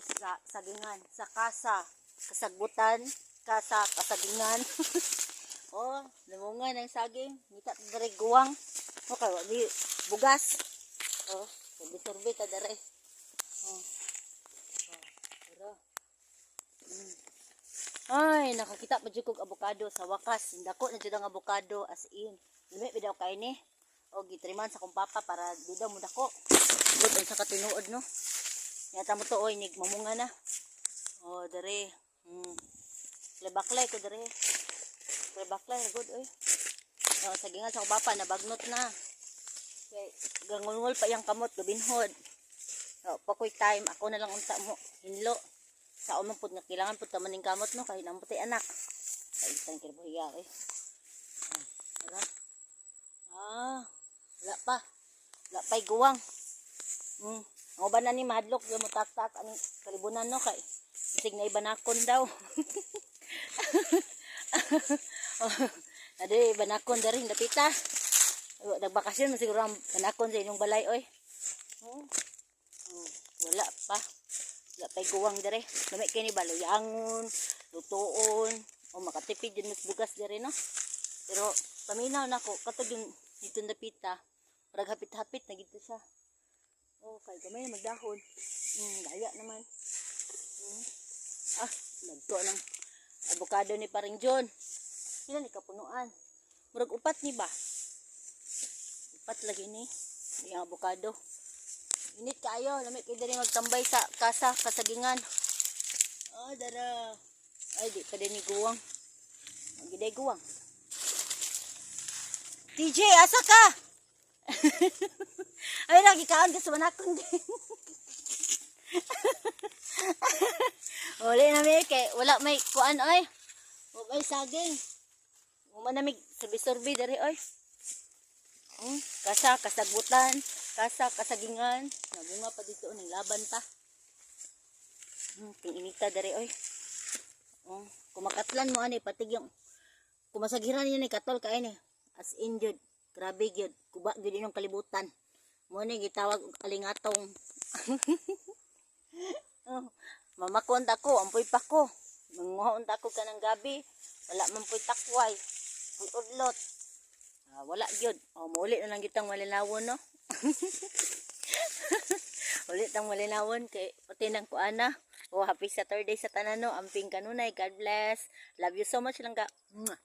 sa sagingan, sa kasa, kasagbutan, kasa, kasagingan. Oh, namunga ng saging. Ngita ta dere guwang. Okay, wa di bugas. Oh, sorbi-sorbi ta dere. Oh. Oh, tara. Ay, nakakita pa jud kog avocado sa wakas. Dako na jud ang avocado, as in. Lami bitaw kay ni. O gitriman sa akong papa para di daw mo dako. Good ang sa katinuod, no. Yata mo to, oy, nig mamunga na. Oh, dere. Lebaklay ko dere. Lebaklay good, oy. Oh, sagingan sa akong papa nabagnot na. Kay gangulngol pa yang kamot gabinhod. Oh, pakoy time ako na lang unta mo hinlo. Sa man pud nga kailangan pud ta maning kamot, no, kay namo tay anak. Kay isang kinabuhiya eh. Ah, wala. Ah, wala pa. Wala pa'y guwang. Ang uban na ni mahadlok yung mo tak-tak ani kalibunan, no, kay bisig na ibanakon daw. Oh, ade banakon dari dapita. Oh, nagbakasyon man siguro ang banakon sa inyong balay, oy. Oh. Oh, wala pa. Wala pa'y guwang dere. Lami kay ni baluyangon, lutuon, o makatipid din mas bugas dere, no. Pero paminaw nako katong yung dito dapita. Murag hapit-hapit na gito siya. Oh, kay gamay na magdahon. Gaya naman. Ah, nagto ng avocado ni paring John. Sila ni kapunuan. Murag upat ni ba? Upat lagi ni. Yung avocado. Init kaayo, lami kay diri magtambay sa kasa, kasagingan. Oh, dara. Ay, di pa din ni guwang. Giday guwang. TJ, asa ka? Ay, lagi kaon ka sa manakon din. Uli na mi kay wala may kuan oy. Wa may saging. Uma na mig surbi-surbi diri, oy. Kasa kasagbutan, kasa kasagingan, nabunga pa dito ning laban pa. Ting inita diri, oy. Oh, kumakatlan mo ani patig yung kumasagiran niya ni katol kay ni. As in jud, grabe gyud, kuba gyud inyong kalibutan. Mo ni gitawag og alingatong. Oh, mamakon ta ko, ampoy pa ko. Manguha unta ko kanang gabi, wala man po'y takway. Puy udlot. Ah, wala gyud. Oh, mauli na lang kitang malinawon, no. Ulit ang malinawon kay pati nang kuana. Oh, happy Saturday sa tanan, no. Amping kanunay. God bless. Love you so much, langga. Mwah.